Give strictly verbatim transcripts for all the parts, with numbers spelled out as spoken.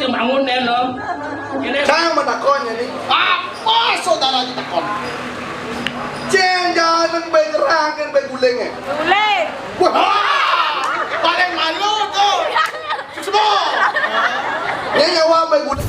Bangun deh lo. Ini cang mau takon ini. Apa saudara ditakon? Ceng jangan bae nyerang kan bae guling ya. Guling. Wah, paling malu tuh. Semua. Ini nyawa bae guling.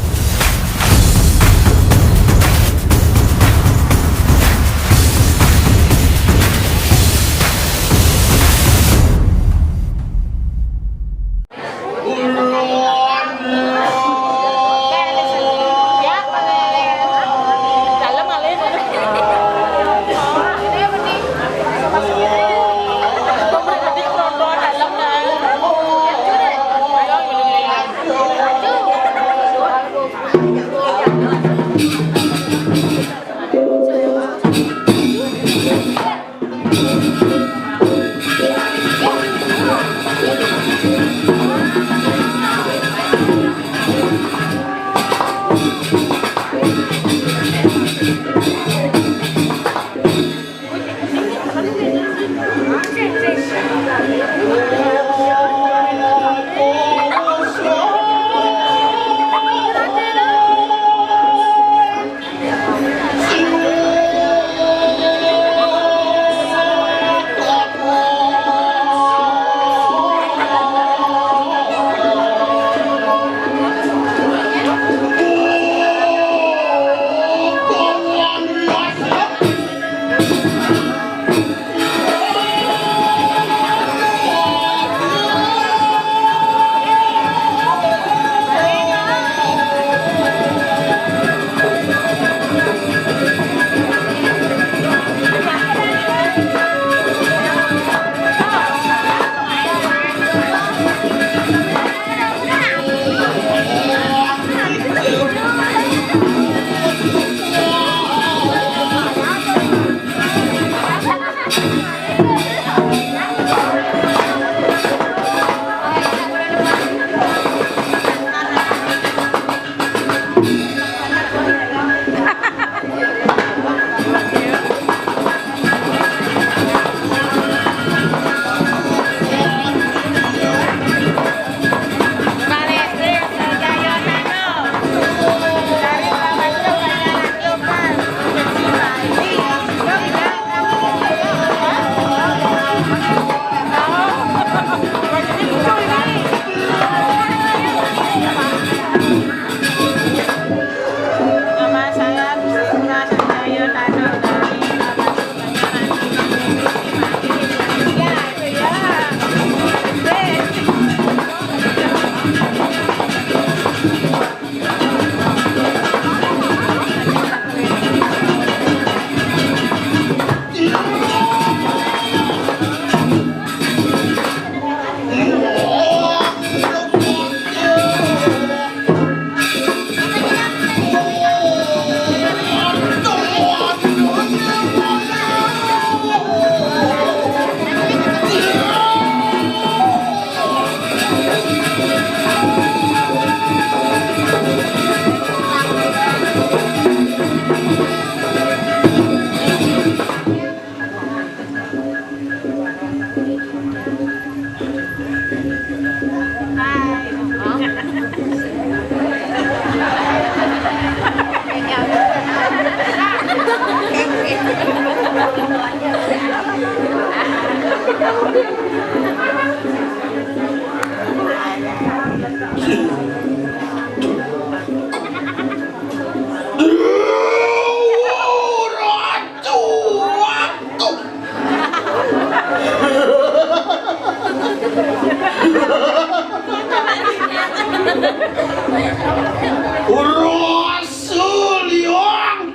Rasul yang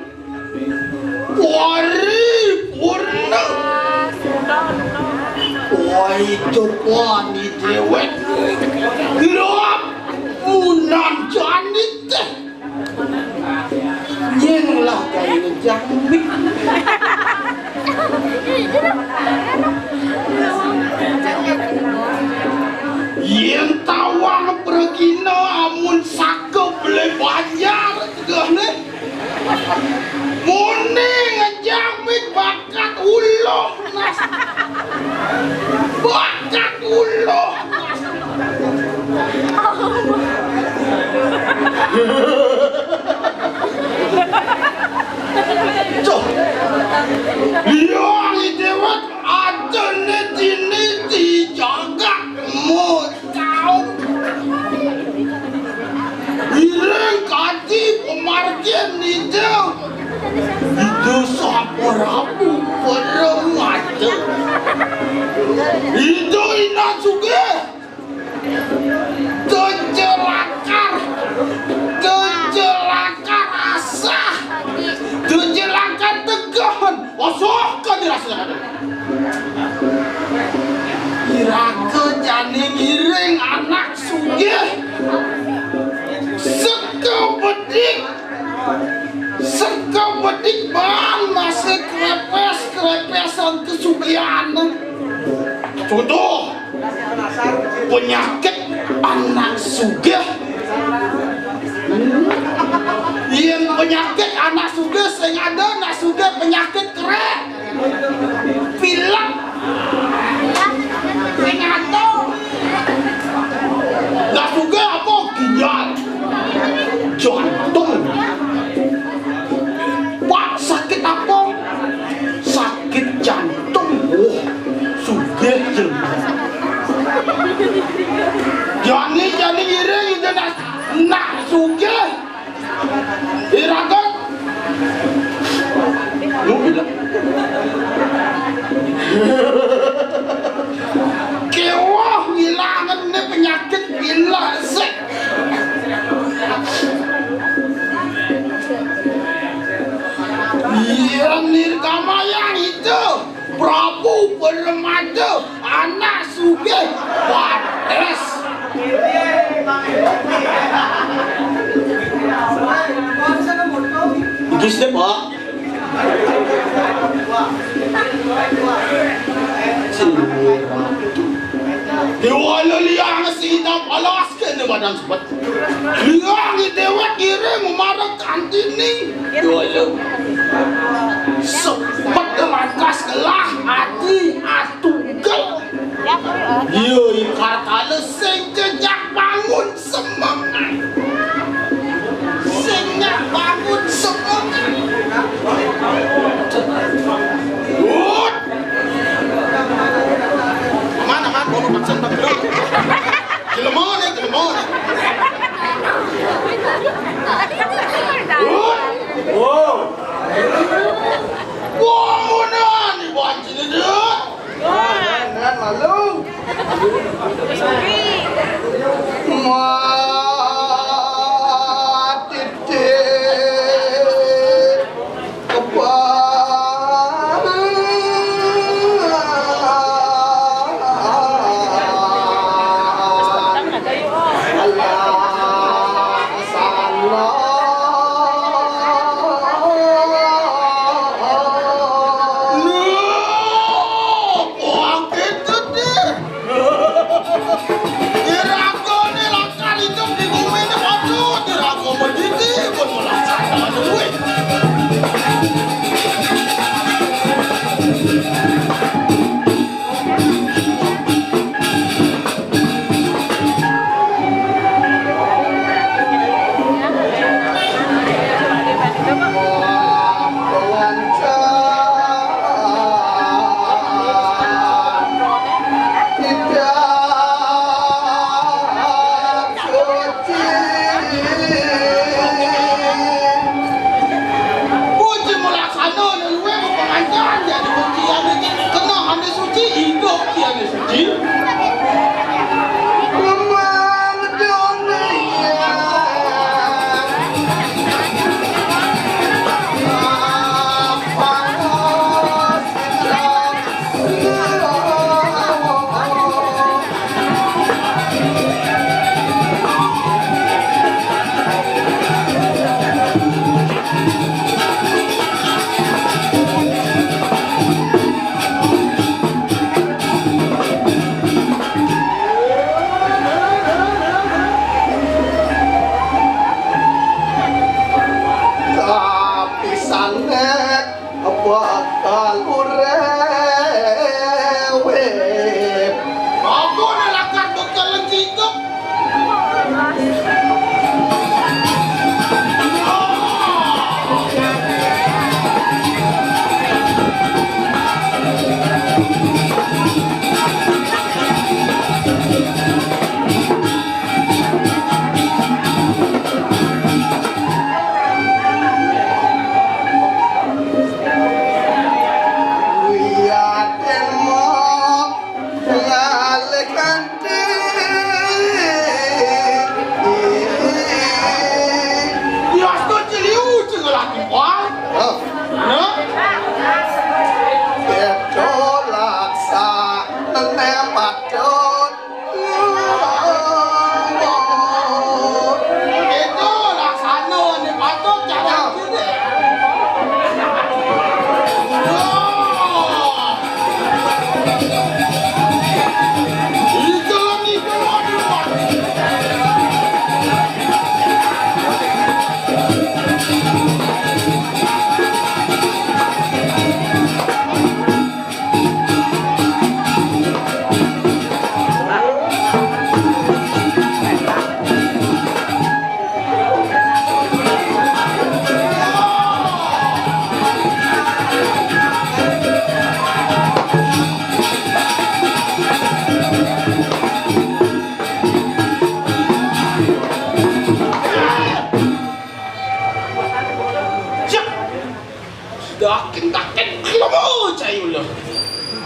paripurna. Wah, itu pani dewek. Lop munan jani teh. Nyeng lah kayu jambi. Yen tawang pregina amun saka beli banjar tegah nih. Muni ngejamit bakat uluh nas. Bakat uluh nas. Ida Ina Sugih. Tejelakar. Tejelakar asah. Tejelakar tegahan. Osoh ka dirasa. Iraga jani ngiring anak sugih. Sekebedik. Sekebedik ban masih krepes-krepesan kesugihan. Contoh, penyakit anak sugih. Yen penyakit anak sugih sing ada, anak sugih penyakit kerek. Pilek. Sing ada. Anak sugih apa? Ginjal. Jantung. Pak, sakit apa? Sakit jantung. Wah, sugih, jeng. Jani, jani ngiring, ida nak, nak sugih. Iraga. Lu bilang. Kewah, ngilangan ne penyakit pilek sik. Iya, nirkamayang itu. Prabu Permata, anak sugih, wates. Iki sih, Pak. Dewa leliang sida palas kene badan sepet. Liang dewek ngiring marang Kantini. Dewa leliang. Sepet rakas gelah ati atugel. Iya, ikar kala sing jejak bangun semengan. Sing nyak bangun semengan. Wut. Mana, mana, mau paksa tak dulu. Jelema ni, jelema ni. Wut. Wow. Wah, mana ni banci ni, Dut? Dengan malu. Mati dek kebang. Alah, salah. Loh, kok gitu deh?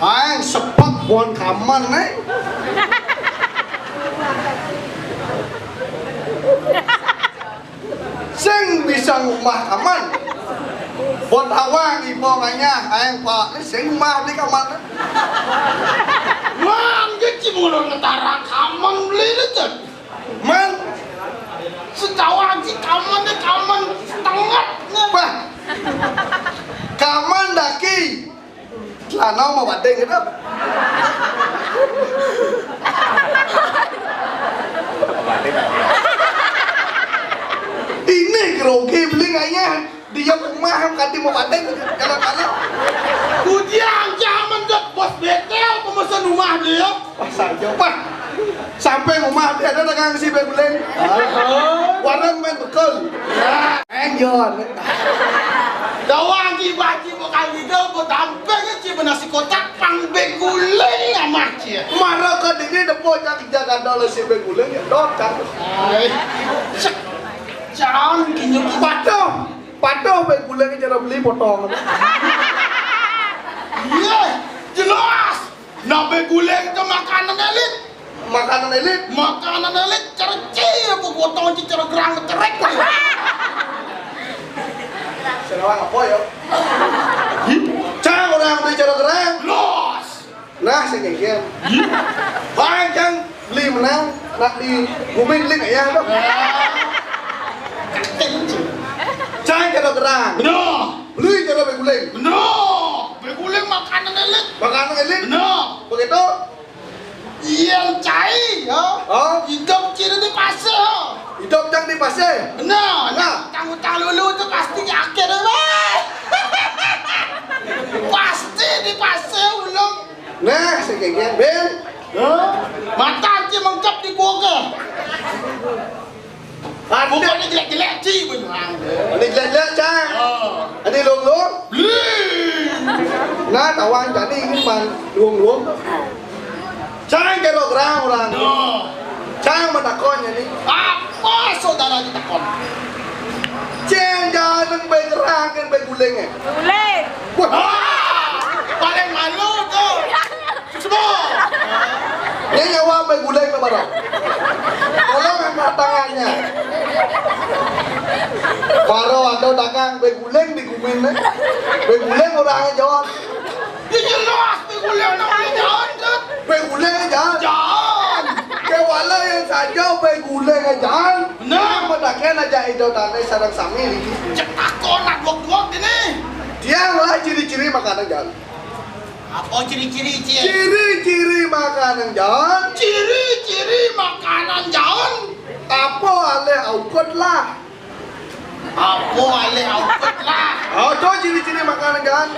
Aéng sepek buhan kaman, né. Sing bisa ngumah kaman. Buat awang ibu nganyah, aéng pak, né sing ngumah beli kaman. Wah, dia cuma ngetara kaman beli itu. Man, setawa si kaman né kaman setengah. Bah, kaman daki. Celana mah badé gitu. Ini grogi beli kayaknya. Dia rumah yang kati mau badé gitu. Kalau-kalau. Kudiang zaman dek bos betel pemesan rumah dia. Pas aja, Pak. Sampai rumah dia ada dagang si bé guling. Warung main bekel. Enjon. Dawang ci baci bukan gitu, buat tampil ci nasi kotak pang bé guling amah ci. Mara ka dini depo cak jaga dol si bé guling ya dot cak. Ai. Cek. Can kinyuk. Patuh. Patuh bé guling cara beli potong. Iya, jelas. Nah, bé guling itu makanan elit. Makanan elit? Makanan elit, cara cie, apa gotong cie, cara gerang, cerek. Sekarang apa ya? Cang, orang beli cara gerang. Los. Nah, saya kayak gini. Bang, Cang, beli menang, nak di bumi beli nggak ya, Bang? Cang, cara gerang. Benar. Beli cara bé guling. Benar. Bé guling makanan elit. Makanan elit. Benar. Begitu? Iya, cai, ya. Oh. Hidup ciri di pasir, ya. Hidup yang di pasir. Benar. Nah. Tanggung-tanggung dulu itu pasti yakin, weh. Pasti di pasir, ulung. Nah, sekian, Ben. Hah? Mata aja mengkep di gua ke. Bukan ini jelek-jelek, Ci, beneran. Ini jelek-jelek, Cang. Oh. Ini luang-luang. Beli. Nah, tawang tadi ini man luang-luang. Cang kira gerang orang. No. Cang matakonnya nih. Apa saudara ditakon? Cang jangan bé gerang, kan bé guling ya. Guling. Wah. Ah, paling malu tuh. Semua. Ini nyawa bé guling tuh, Baro. Tolong angkat tangannya. Baro ada dagang bé guling di gumin, eh. Bé guling orang jawab. Ya jelas bé guling orang jawab, Dut. Bé guling jawab. Jawab. Kewala yang saja bé guling jawab. Benar. Yang mendakan aja itu tanah sarang sami ini. Cek takon nak duak-duak ini. Dia lah ciri-ciri makanan jawab. Apa ciri-ciri, Cil? Ciri-ciri makanan jalan. Ciri-ciri makanan jalan. Apa alih aukut lah? Apa alih aukut lah? Oh, tu ciri-ciri makanan jalan.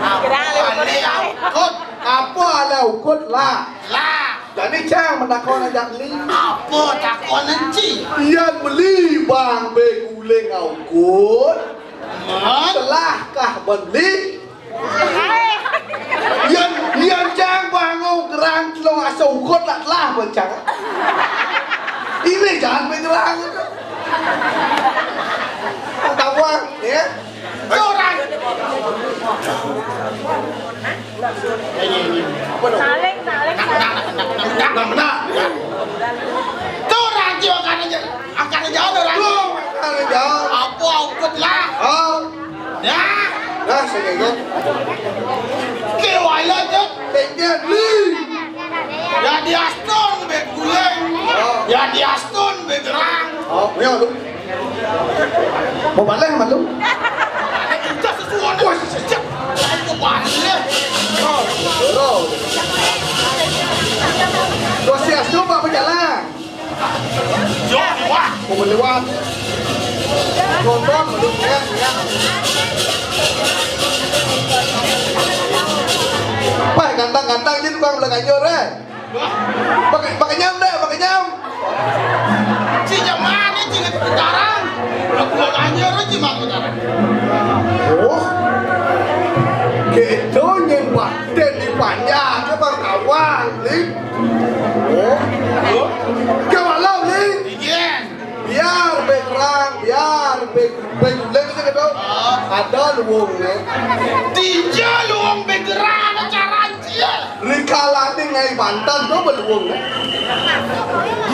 Apa alih aukut? Apa alih aukut lah? Lah. Jadi cang menakon aja beli. Apa takon enci? Iya beli bang bé guling aukut. Man? Telah kah beli? Yan, yan cang bangun gerang telung asa ukut lah telah pun cang. Ini jangan bergerang. Tahu ya? Orang. Saling, saling, saling. Nah, nah. Tuh orang jiwa kanan aja. Angkat jauh orang. Tuh, angkat jauh. Apa ukut lah? Oh. Ya. Nah, sing inget. Ki wala, Cuk. Tinggi, beli. Ya diastun bé guling. Oh. Ya diastun bé gerang. Oh, iya, lu. Mau balik sama lu? Kita sesuatu. Wah, sejak. Mau balik. Oh, bro. Terus diastun apa jalan? Yo, wah. Mau lewat. Nonton, ya, ya. Wah, ganteng-ganteng ini tukang belah ganjur, eh. Wah. Pakai, pakai nyam deh, pakai nyam. Ci nyaman, ci nggak putaran. Belah ganjur, ci mah putaran. Oh. Gitu, nyembah. Dadi panjang, Bang Tawang, nih. Oh. Ke malam, nih. Iya. Biar bé gerang, biar bé, bé guling itu gitu. Oh. Ada luwung, nih. Tinja luwung bé gerang, cara cia Kalané ngaé banten to beluung, eh.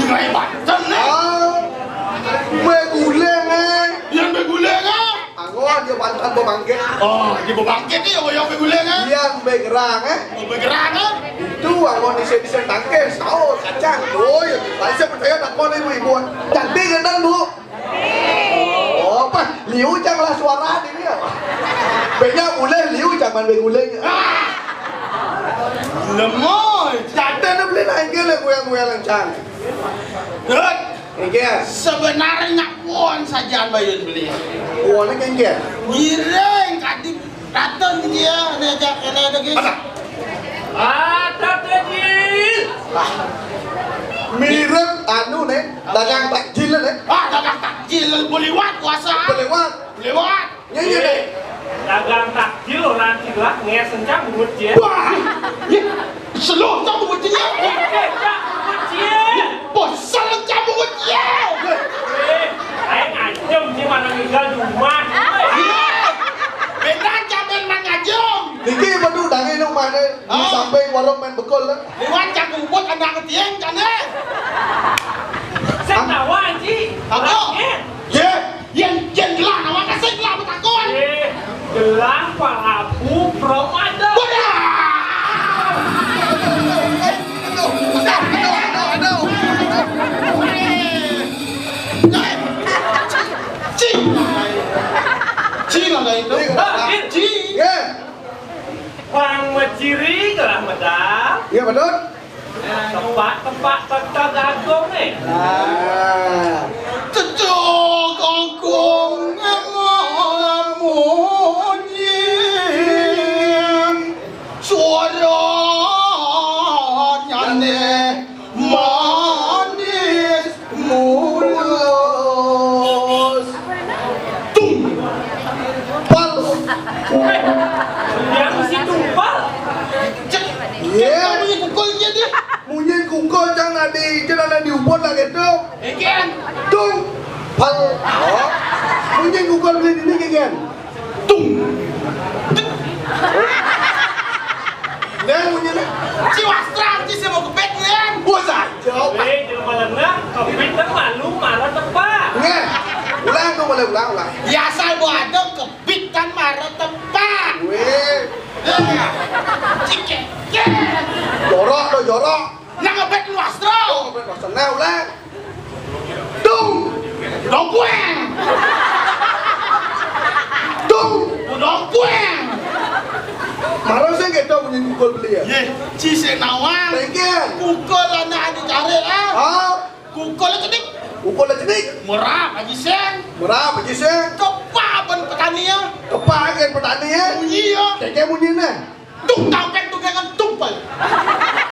Ngaé banten, eh. Ah, beguling, eh. Yang beguling, eh. Anggo dia banten bebangkit. Oh, dia bebangkit nih, oh, yang beguling, eh. Yang begerang, eh. Oh, begerang, eh. Itu anggo dise-dise tangkis, tahu kacang. Oh, ya, saya percaya tak mau ibu-ibu. Cantik kan, Bu? Oh, pas liu cang lah suara ini ya. Banyak uleh liu zaman beguling. Lemoy. Jatuh na beli naik ke lah goyang-goyang lencang. Dut. Oke. Sebenarnya pun sajaan bayun beli. Pun oke. Ngiring kadi Datang dia, nih, jak, ini ada, guys. Mana? Ah, tak ada, Jil. Ah. Mirip anu nih, dagang takjil nih. Ah, dagang takjil, beliwat puasa. Beliwat. Beliwat. Nyanyi nih. Dagang takjil orang Ciglak nges encang bungut, Jil. Wah. Iya. Seluruh cang bungut, Jil. Eh, eh, cang bungut, Jil. Bosal cang bungut, Jil. Eh, aing ajem, Jil, mana ninggal di rumah. Iya. Beda cang main Mang Ajem. Niki bedu dange nu mana di samping warung main bekul lah. Liwat cang ubut anak ketieng cang deh. Saya tawa, Ji. Apa? Ye, ye, yen gelah, awak kasih gelah betakon. Eh, gelah Pak Abu Pramada. Wadah. Aduh, aduh, aduh, aduh. Ci. Ci lah itu. Ci. Ye. Pang meciri gelah medal. Iya, betul. Tempat-tempat tetap agung, eh. Ah. Cecok agung ngelamunyi. Suaranya nih manis mulus. Tung. Pal. Yang si tumpal. Cek. Iya. Cek, bunyi kukulnya dia. Bunyi kukul cang nadi, cang nadi ubon lagi tuh. Egen. Tung. Pal. Oh. Bunyi kukul beli ini, Egen. Tung. Nah, bunyi nah. Ci Wastra, ci saya mau kepet, Ren. Bos aja. Eh, di rumah lengah, kepet kan malu, marah tepat. Nggak. Ulang tuh, boleh ulang, ulang. Ya, asal buat ada kepet kan marah tepat. Weh. Cike. Jorok tuh, jorok. Nang ngebet luas, Bro. Oh, ngebet luas. Nah, ulang. Dung. Dongkueng. Dung. Dongkueng. Marah sih gitu bunyi kukul beli ya. Ye, ci saya nawang. Thank you. Kukul anak adi cari, ah. Ah. Kukul aja dik. Kukul aja dik. Murah, Haji Seng. Murah, Haji Seng. Kepaben petani ya. Kepaben petani ya. Bunyi ya. Kayak bunyi nih. Tung tampek tuh kan tumpal.